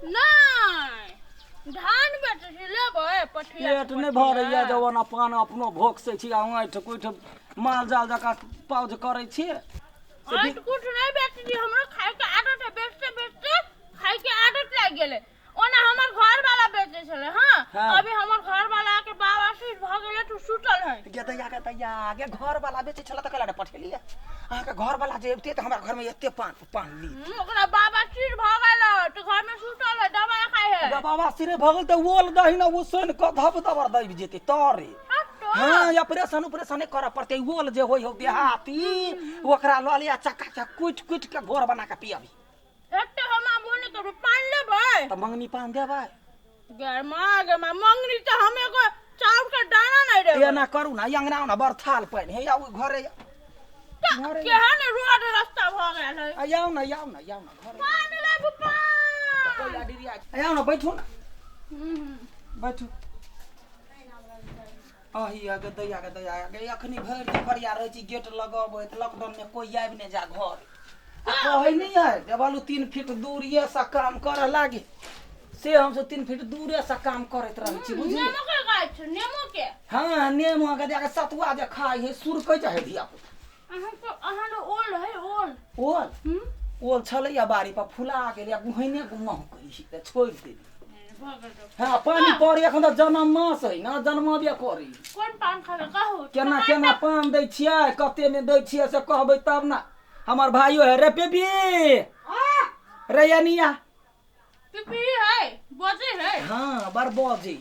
नहि धान बेचै छी लेबै पठिया पेट नहि भरैया जब ओना पान अपनो भोकसै छी आ ऐठ कुठ माल जाल जकाँ पाउज करै छी ऐठ कुठ नहि बेचै छी हमरो खायके आदत है बेचते बेचते खायके आदत लागि गेलै ओना हमर घर वाला बेचै छलै हँ हाँ। अभी हमर घर वाला के बाबा सुति भऽ गेलै तऽ सुतल है गे दैया गे दैया गे घर वाला बेचै छला तऽ कला पठेलियै अहाँके घर वाला जे अबिते तऽ हमरा घरमे एते पान पान ली ओकरा बाबा सिर भऽ गेल है तऽ घर में सुतल है दवाई खाइ है बाबा सिरे भऽ गेल तऽ ओल दही ने उसैन कऽ धब दबर दबि जेतै तरे हँ तो हाँ ऑपरेशन उपरेशन नहि करऽ पड़तै ओल जे होइ हौ देहाती ओकरा लऽ लिअ चक्का चक कुटि कुटि कऽ घोर बना कऽ पियबी एते हम आबो नहि करबै पान लेबै तऽ मंगनी पान देबै गे माँ गे माँ मंगनी तऽ हम एगो चाउर के दाना नहि देबै एना करू ने अंगना ने बड़ थाल पानि हे आउ घरे घरे केहन रोड रास्ता भऽ गेल है आउ ने आउ ने आउ ने घरे पान लेब पान कोइला डिरिया आउ ने बैठू ने बैठू अही आगे दैया के दैया गे अखनी भरि दुपहरिया रहै छी गेट लगबैत लॉकडाउन में कोई आबि नहि जा घर आ कहै नहि है जे बालू 3 फीट दूरिये से काम करऽ लागे से हमसब 3 फीट दूरे से काम करैत रहै छी बुझलियै नेमो के गाछ छै नेमो के हँ नेमो के जाके सतुआ जे खाइ है सुरकै जाइ है धिया पुता अहाँ अहाँ लोग ओल है ओल ओल हम्म ओल छलैया बाड़ी पर फुला गेल या गुहैने महकै छै तऽ छोड़ि देली भऽ गेल तऽ। हँ पानि पड़ै एखन तऽ जनम मास है ने जनमबे करै कोन पान खाबै कहू केना केना पान दै छियै कतेमे दै छियै से कहबै तब ने हमर भाइयो है रे बेबी रे अनिया पिपी है बजे है हँ बड़ बजै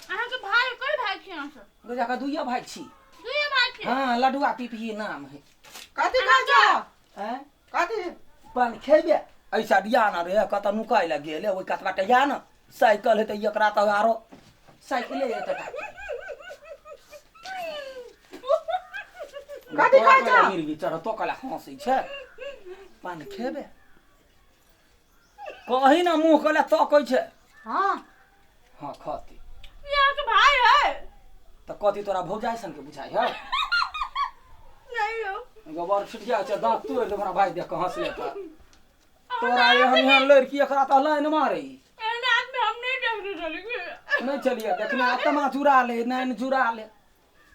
अहाँके भाई कोई भाई छी अहाँ सब गोजा के दुइये भाई छी दुइये भाई छी हँ लडुआ पिपही नाम है कथी खाइ छौ आँय कथी पान खेबे ऐसा दिया ना रे कतऽ नुकाय लए गेल ओहि कतबा टा या ने साइकिल हेतै एकरा तऽ आरो साइकिले हेतै कथी खाइ छौ मिर्गी चढ़ तो कला हँसै छै पान खेबे कही ना मुँह कला तकै छै हँ हँ खती ई अहाँके भाई है तऽ कथी तोरा भौजाइ सनके बुझाइ है नहीं हो गोबर छुटिया छै दाँत तोड़ि दे हमरा भाइ देख कऽ हँसले तऽ तोरा एहन एहन लड़की एकरा तऽ लाइन मारै एहन आदमी हम नहीं देखने चली नहि चलिए देखने आत्मा जुड़ा ले नैन जुड़ा ले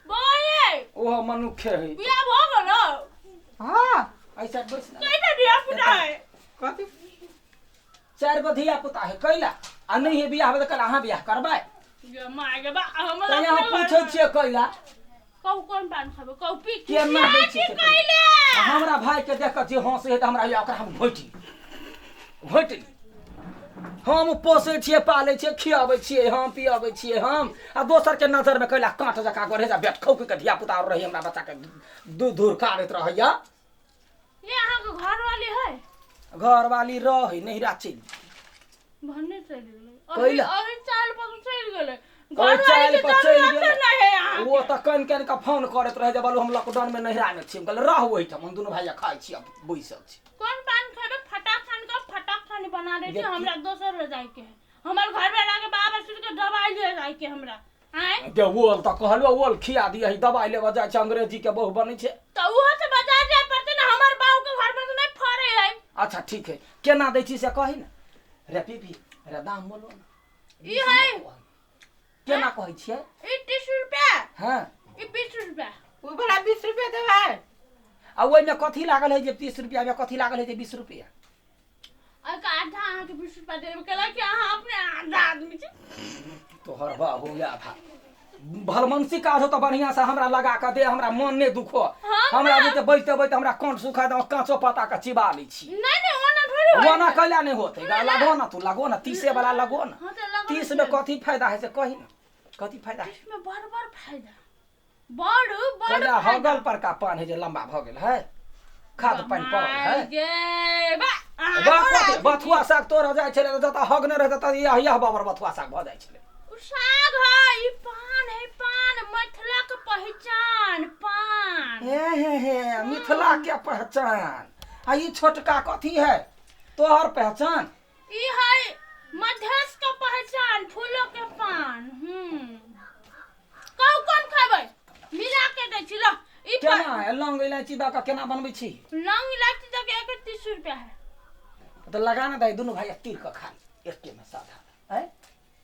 बौआ ओहो मनुखे है बियाह भऽ गेल हँ ऐसा बैस ना कैटा धिया पुता है कथी चारि गो धिया पुता है कैला आ नहि है बियाह तऽ कैला अहाँ बियाह करबै गे माय गे बा हमरा तऽ यहाँ पूछै छियै कैला कहू कोन पान खाबै कहू पी केना दै छियै से कैले आ हमरा भाई के देख कऽ जे हंसै है तऽ हमरा होइए ओकरा हम घोटि ली घोटि ली हम पोसै छियै पालै छियै खियाबै छियै हम पियाबै छियै हम आ दोसर के नजर मे कैला काँट जकाँ गढ़े जा बेट खौक के धिया पुता रहै हमरा बच्चा के दूध धूर काटैत रहैया ये अहाँके घरवाली है घरवाली रहै नहिरा चलि भन्ने चलि गेलै कैला? अभी चाल पर चलि गेलै ओहि चालि घरवाली पर के चलि जरूरत गेलै। नहि है अहाँके ओ तऽ कनि कनि कऽ फोन करैत रहै जे बालू हम लॉकडाउन मे नहिरा मे छी हम कहलियै रह ओहिठाम हम दुनू भाइया खाइ छी आ बैसल छी कोन पान खेबै फटाक छान के फटाक छान बना दै छी देखी। हमरा दोसर ले जाइके है हमर घर वाला के बाबा सुन के दवाई ले जाइके हमरा आँय गे ओल तऽ कहलहुँ ओल खिया दिअ दवाइ लेबऽ जाइ छै अंग्रेजी के बहु बनै छै तऽ उहो से बाजार जाय पड़तै ने हमर बाबू के घर पर तऽ नहि फड़े है अच्छा ठीक है केना दै छी से कही ने रे पीपी रे दाम बोलो ने ई है केना कहै छियै ई 30 रुपया। हँ। ई 20 रुपया। ओ बला 20 रुपया देबै। आ ओहिमे कथी लागल है जे 30 रुपया मे कथी लागल है जे 20 रुपया? एहिके आधा अहाँके 20 रुपया देबै कैला कि अहाँ अपने आधा आदमी छी। तोहर बाबू या भा भलमनसी काज हो तऽ बढ़िआँ से हमरा लगा कऽ दे, हमरा मन नहि दुखो। हमरा जे बैठते बैठते हमरा कंठ सुखा दे, काँचो पत्ता के चिबा लै छी। नहि नहि, ओना थोड़ी होइ। ओना कैला नहि होतै? लगो ना तू, लगो ना, 30 वाला लगो ना। हाँ, तऽ लगो। 30 में कथी फायदा है से कही ना, कथी फायदा है? 30 में बड़ बड़ फायदा, बड़ बड़ कैला फायदा। हगल पर का पान है जे लंबा भऽ गेल है, खाद पानि पड़ल है। गे बा अहाँ बा बड़ कथी आदमी। बथुआ साग तोड़ जाइ छलै तऽ जतऽ हग नहि रहै ततऽ इएह इएह बाबर बथुआ साग भऽ जाइ छलै। उ साग है, ई पान है, पान, मिथिला के पहचान पान। हे हे हे, मिथिला के पहचान! आ ई छोटका कथी है, तोहर पहचान? ई है मधेश के पहचान, फूलों के पान। कहू कोन खेबै, मिला के दै छी, ल ई केना है? लौंग इलायची दऽ कऽ केना बनबै छी? लौंग इलायची दऽ के एक 30 रुपया है। तऽ लगा ने दे, दुनू भाई तीर कऽ खा। एके में साधा हैं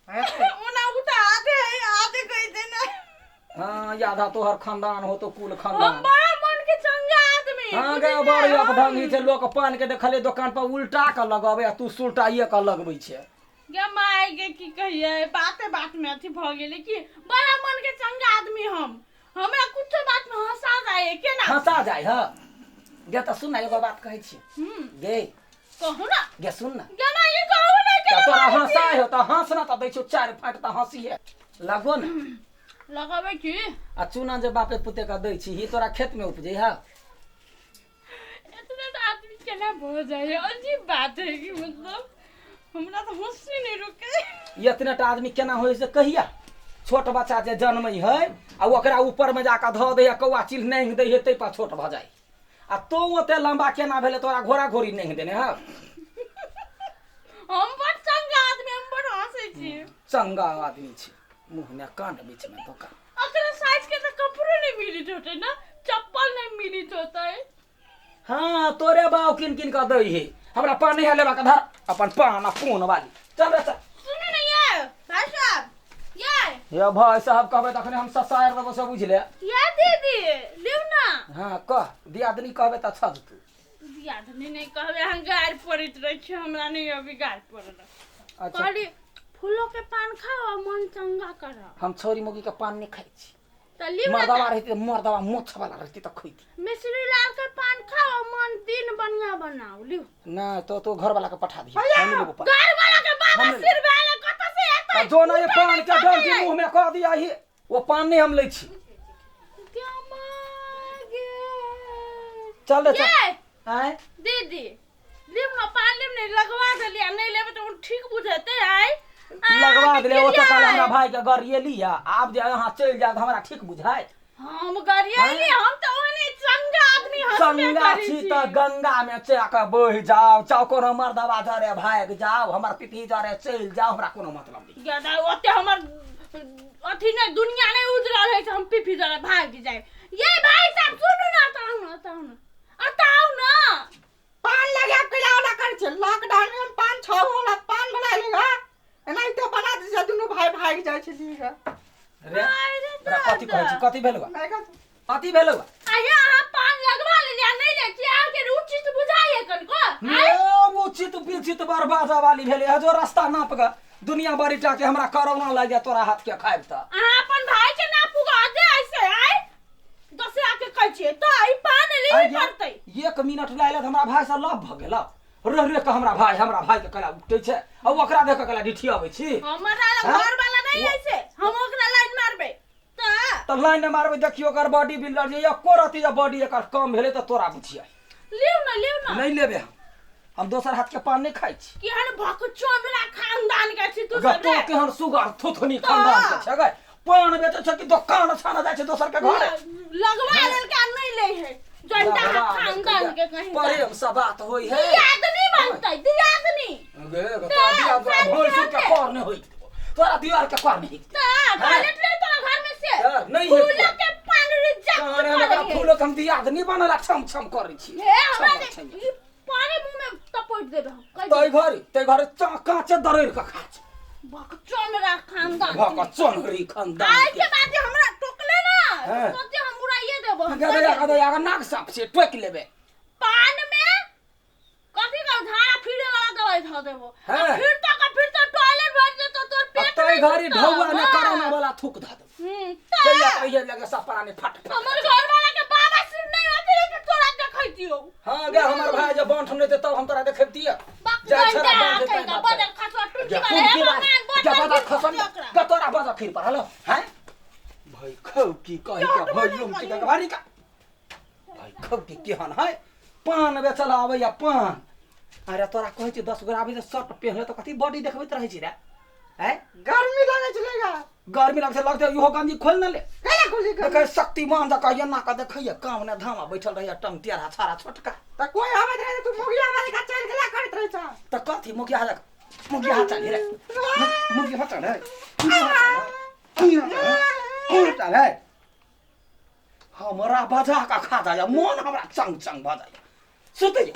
ओना उ तऽ आधे है आधे कहि दे ने। हाँ, आधा तोहर खानदान हो तो कुल हम खानदान। बड़ा मन के चंगा आदमी। हाँ बुझलियै? गे, बड़ी अपढंगी छै लोक। पान के देखले दोकान पर उल्टा के लगबै आ तू सुलटाइए के लगबै छै। गे my गे, की कहियै, बाते बात में अथी भऽ गेलै कि बड़ा मन के चंगा आदमी हम। हमरा कुछो बात में हंसा जाए केना। हंसा जाइ ह गे। तऽ सुन ना, एगो बात कहै छी। गे। कहू ना। गे, सुन ना। गे माय गे, कहू ना। तऽ केना तोरा मारै छी? हंसाय हो तऽ हंस ना, तऽ दै छियौ चारि फाटि तऽ हंसी है लगो ने। लगबै की? आ चूना जे बापे पुते के दै छी, ई तोरा खेत में उपजै है? इतना तो आदमी केना भऽ जाए? अजीब बात है कि मतलब हमरा तऽ हंसी नहीं रुके। इतने टा आदमी केना होइ से कहिया? छोट बच्चा जे जन्मै है आ ओकरा ऊपर में जाकऽ धऽ दै है, कौआ चील नांघि दै है, ताहि पर छोट भऽ जाइ। आ तों ओते लम्बा केना भेलै? तोरा घोड़ा घोड़ी नांघि देने है? हम बड़ चंगा आदमी, हम बड़ हंसै छी। चंगा आदमी छी, मुँह में कान, बीच में दोकान। अकरा साइज के तऽ कपड़ो नहीं मिलित होते ना, चप्पल नहीं मिलित होते। हाँ, तोरे बाप किन किन कऽ दै है। हमरा पान नहीं है लेबाक, धर अपन पान आ पून वाली, चल रे चल। सुनू ने ये भाई साहब, ये ये भाई साहब कहबै तखने हम ससायर देबो से, बुझले? ये दीदी, लिउ ना। हाँ, कह, दियादनी कहबै तऽ छज तू। दियादनी नहीं कहबै, अहाँ गारि पड़ैत रहै छी हमरा, नहीं अभी गारि पड़ल। अच्छा। कहली फूलो के पान खाओ आ मन चंगा करऽ। हम छौरी मौगी के पान नहीं खाइ छी। तऽ लिउ ना। मर्दवा रहती, मर्दवा मोछ वाला रहती तऽ खैती। मिश्री लाल के पान खाओ आ मन दिन बढ़िया बनाओ, लिउ। नहीं तो तो घर वाला के पठा दिहे, हम नहीं लेबो पान। घर वाला के बाबा हम सिर भेल, कतऽ से एतै? आ जो ना ये उठा पान नहि के डंटी सकैए। मुंह में कह दिया ही, वो पान नहीं हम लै छी। गे माय गे। चल रे चल। ये आँय? दीदी, लेब ना पान, लेब नहीं लगवा देलियै, नहीं लेबै तऽ ओ ठीक बुझेतै आइ। लगवा देले ओ तऽ काल हमरा भाई के गरिएली। आ आब जे अहाँ चलि जायब तऽ हमरा ठीक बुझाय? हम गरिएली? हम तऽ ओहने चंगा आदमी हंसबे चंगा करै छी छी। तऽ गंगा में चा कऽ बहि जाउ, चाहो कोनो मर्दवा जरे भागि जाउ, हमर पिपही जरे चलि जाउ, हमरा कोनो मतलब नहि। गदा, ओते हमर अथी नहि, दुनिया नहि उजरल है से हम पीपी जरे भागि जाय। ये भाई साहब, सुनू ना, एतऽ आउ ना, एतऽ आउ ना, एतऽ आउ ना। पान लगा के वाला कर छै लॉकडाउन में, पान छह वाला पान बना लेगा, एनाहिते बना दै छै, दुनू भाई भागि जाइ छै लीगा। रे। अरे। तोरा कथी कहै छी? कथी भेलौ? नहि कह। कथी भेलौ? आया अहाँ पान लगवा लेलियै आ नहि लै छियै, अहाँके रुचि तऽ बुझाइए कनिको। ये उचित पिचित बर्बाद वाली भेलै है, जो रास्ता नाप के दुनिया बड़ी टा के हमरा कोरोना लागि जाय तोरा हाथ के खाइब तऽ। अहाँ अपन भाई के नापू ग दे ऐसे आइ दोसरा के कहै छियै तऽ ई पान आइ लेबे गे, पड़तै। एक मिनट लागि तऽ हमरा भाई से लव भऽ गेल। रह रह के हमरा भाई के कला उठै छै आ ओकरा देख के कला डिठियाबै छी। हमरा लग हाँ? घर वाला नहीं ऐसे, हम ओकरा लाइन मारबै तऽ। तऽ लाइन मारबै, देखियो ओकर बॉडी बिल्डर जे एको रति जे बॉडी एकर कम भेलै तऽ तोरा बुझिया। लिउ ना, लिउ ना। नहि लेबै हम, हम दोसर हाथ के पान नहि खाइ छी। केहन भकचोंदरा खानदान के छी तू गे, सब तू रे? केहन सुगर थुथनी खानदान के छै गे? पान बेचै छै कि दोकान छाना जाइ छै दोसर के घर? लगवा लेलकै आ नहि लै है जनता खानदान के कहीं। प्रेम से बात होई है। दियादनी बनतै दियादनी। गे गे, तोरा दियाद भैंसुर के कर नहि होइत देबो, तोरा दियार के कर नहि होइत। तऽ टॉयलेट ले तोरा घर में से। हाँ, नहीं है। फूल के पान रिजेक्ट अरे हम एकरा करै है। फूलक हम दियादनी बनल छम छम करै छी। हे हमरा छम दे छम। ई पानी मुंह में तपोट देबे हम कहि। तै घरी तै घरी कांचे दरैर के खा छै। भकचोंदरा खानदान। भक चोनरी खानदान। आइ के के बाद जे हमरा टोकले ना, हाँ। सोचे हम बुराइए देबो हम। गदया गदया के नाक साफ छै, टोकि लेबे। पान में कथी का झाड़ा फिरे वाला दवाई धऽ देबो। आ हाँ। फिर तक फिर तो टॉयलेट भर जेतो तोर आ पेट तै नहीं घरी दुखतौ। ढौआ ने हाँ। करोना वाला थूक धऽ देबो। तऽ जहिया कहिया लगे सब प्राणी फट फट। हमर घर वाला के बाबा सिर नहीं होते रहे तऽ तोरा देखैतियौ। हाँ गे, हमर भाई जे बांठ नहीं तब हम तोरा देखैतियै। बाक जाइ छला गंडा बांठ कहिका देतै। बदल खसवा टुटकी जा वाला हे कुनकी भगवान बात जा बदल बदल खसवा खसन ओकरा। गे, तोरा बदल खीर पर हलो हैं भाई खौ की कहि के भैयो की देखबारी का भाई खौ की केहन है पान बेचल आबैया पान। अरे तोरा कहै छी 10 गोरा आबै छै, शर्ट पेहले तऽ कथी बॉडी देखबैत रहै छी रे हैं? गर्मी लगै छलै गा। गर्मी लगतै लगतै, इहो गंजी खोलि ने ले। कैला खोली के? देखै शक्तिमान जकाँ एना कऽ देखैया, काम ने धामा बैठल रहैया टंग टेढ़ा छाड़ा छोटका। तऽ कोइ आबैत रहै तू मुगिया वाली का चलि गेला करैत रहै छ। तऽ कथी मुखिया हाथ मुखिया हाथ चले रे, मुखिया हाथ चले, मुखिया चले, हमरा बजा कऽ खा जाइए, मोन हमरा चंग चंग भऽ जाइए, सुतैया।